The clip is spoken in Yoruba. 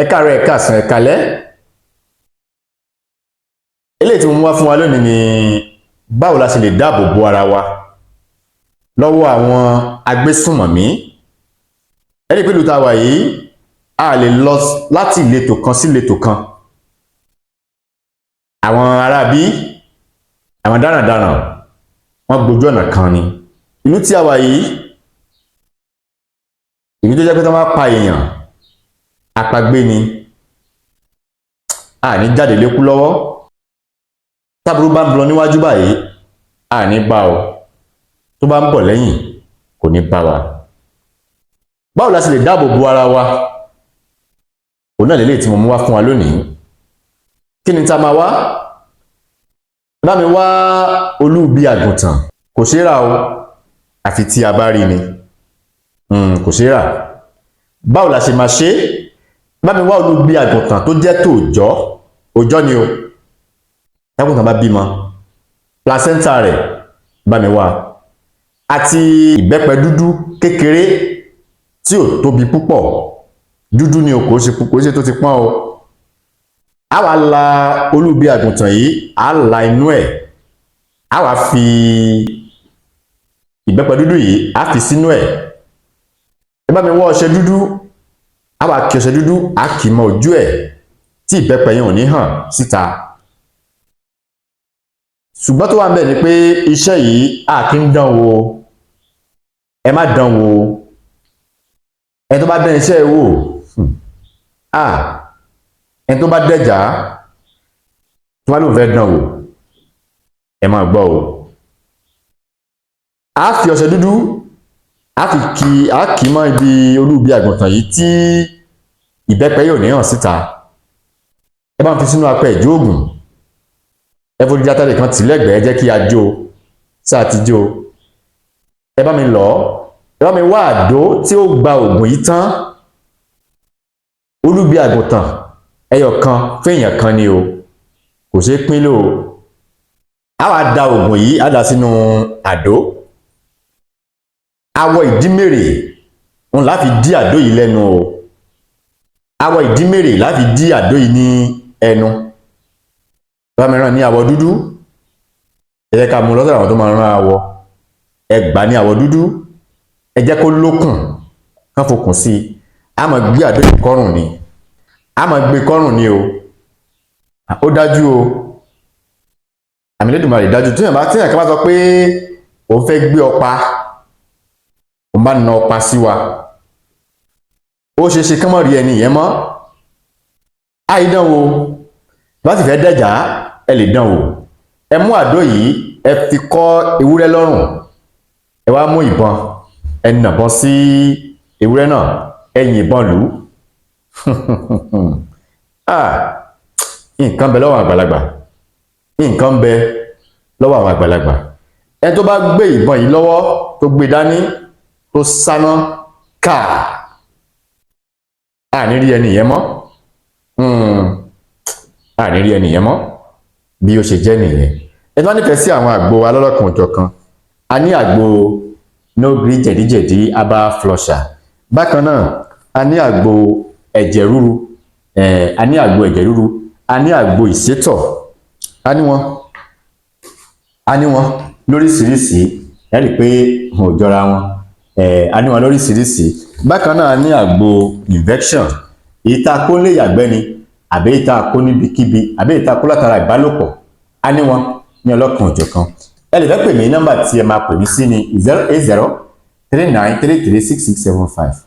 Ẹ káàárọ̀, ẹ káàsán, ẹ káalẹ́. Eléyìí tí mo mú wá fún wa lónìí ni báwo la ṣe lè dáàbò bo ara wa lọ́wọ́ àwọn agbésùnmọ̀mí. Ẹni pẹ̀lú tá a wà yìí, a lè lọ láti ìletò kan sí ìletò kan. Àwọn aráabí, àwọn darandaran, wọ́n gbójú ọ̀nà kan ni. Ìlú tí a wà yìí, ìlú tó jẹ́ pé tó máa pa èèyàn apagbé ni, a ní jáde lékú lọ́wọ́. Táburú bá ń lọ níwájú báyìí, a ní bá o. Tó bá ń bọ̀ lẹ́yìn, kò ní bá wa. Báwo la ṣe lè dáàbò bo ara wa? Òun náà lélẹ́yìí tí mo mú wá fún wa lónìí. Kí ni tá a máa wá? Bá mi wá olúbi àgùntàn. Kò ṣeé rà o, àfi tí a bá rí ni. Kò ṣeé rà. Báwo la ṣe máa ṣe? Bá mi wá olúbi àgùntàn tó jẹ́ tòòjọ́. Òòjọ́ ni o. Tágùntàn bá bímọ, placenta rẹ̀, bá mi wá, àti ìbẹ́pẹ dúdú kékeré tí ò tóbi púpọ̀. Dúdú ni o, kò ṣe tó ti pọ́n o. A wá la olúbi àgùntàn yìí, a la inú ẹ̀, a wá fi ìbẹ́pẹ dúdú yìí, a fi sínú ẹ̀. Ẹ bá mi wá ọṣẹ dúdú. A wá kí ọṣẹ dúdú, a kì í mọ ojú ẹ̀ tí ìbẹ́pẹ yẹn ò ní hàn síta. Ṣùgbọ́n tó wà ń bẹ̀ ni pé iṣẹ́ yìí, a kì í dán wò. Ẹ má dán wò. Ẹni tó bá dán iṣẹ́ yìí wò, ẹni tó bá dẹ̀já, tó bá lóun fẹ́ dán wò, ẹ máa gbọ́ o. A fi ọṣẹ dúdú, a fi kí, a kì í mọ́ ibi olúbi àgùntàn yìí tí ìbẹ́pẹ yóò ní hàn síta. Ẹ bá ń fi sínú apẹ ìjóògùn. Ẹ forí játálẹ kan tì lẹ́gbẹ̀ẹ́. Jẹ́ kí a jó sáà ti jó. Ẹ bá mi lọ, ẹ bá mi wá àdó tí ó gba ògùn yìí tán. Olúbi àgùntàn ẹyọ kan fún èèyàn kan ni o, kò ṣeé pín lò. A wá da ògùn yìí, á dà sínú àdó. Awọ ìdímèrè ń láfi dí àdó yìí lẹ́nu o. Awọ ìdímèrè láfi dí àdó yìí ní ẹnu. Bá mi rán ní àwọ̀ dúdú. Ẹ jẹ́ ká mú lọ́sọ̀rọ̀ àwọn tó máa rán awọ. Ẹ gbà ní àwọ̀ dúdú, ẹ jẹ́ kó lókùn, kán fokùn sí i. A máa gbé àdó yìí kọ́rùn ni, a máa gbé kọ́rùn ni o. Ó dájú o, àmì Elédùmarè dájú. Tíyàn kan bá sọ pé òun fẹ́ gbé ọpa, òun bá na ọpa sí wa, ó ṣeé ṣe kán mọ̀ rí ẹni yẹn mọ́. Àìdán wo bá sì fẹ́ dẹ̀já, ẹ lè dán wò. Ẹ mú àdó yìí, ẹ fi kọ́ ewúrẹ́ lọ́rùn. Ẹ wá mú ìbọn, ẹ nàbọn sí ewúrẹ́ náà, ẹ yìnbọn lù ú. Ah, nǹkan bẹ lọ́wọ́ àgbàlagbà, nǹkan bẹ lọ́wọ́ àwọn àgbàlagbà. Ẹ tó bá gbé ìbọn yìí lọ́wọ́, tó gbé dání, tó sáná káà, àní rí ẹni yẹn mọ́, àní rí ẹni yẹn mọ́. Bí ó ṣe jẹ́ nìyẹn. Ẹ tó bá nífẹ̀ẹ́ sí àwọn àgbo alọ́lọ́kan òjọ̀kan, a ní àgbo no gree jẹ̀díjẹ̀dí herbal flusher. Bákan náà, a ní àgbo ẹ̀jẹ̀ ríru, a ní àgbo ẹ̀jẹ̀ ríru, a ní àgbo ìsétọ̀. A ní wọn, a ní wọn lóríṣiríṣi. Ẹ rí i pé wọn ò jọra wọn. A ní wọn lóríṣiríṣi. Bákan náà, a ní àgbo infection, èyí tá a kó lè yàgbẹ́ ni, àbí èyí tá a kó níbikíbi, àbí èyí tá a kó látara ìbálòpọ̀. A ní wọn ní ọlọ́kan òjọ̀kan. Ẹ lè fẹ́ pè mí. Nọ́mbà tí ẹ máa pè mí sí ni 08039336675.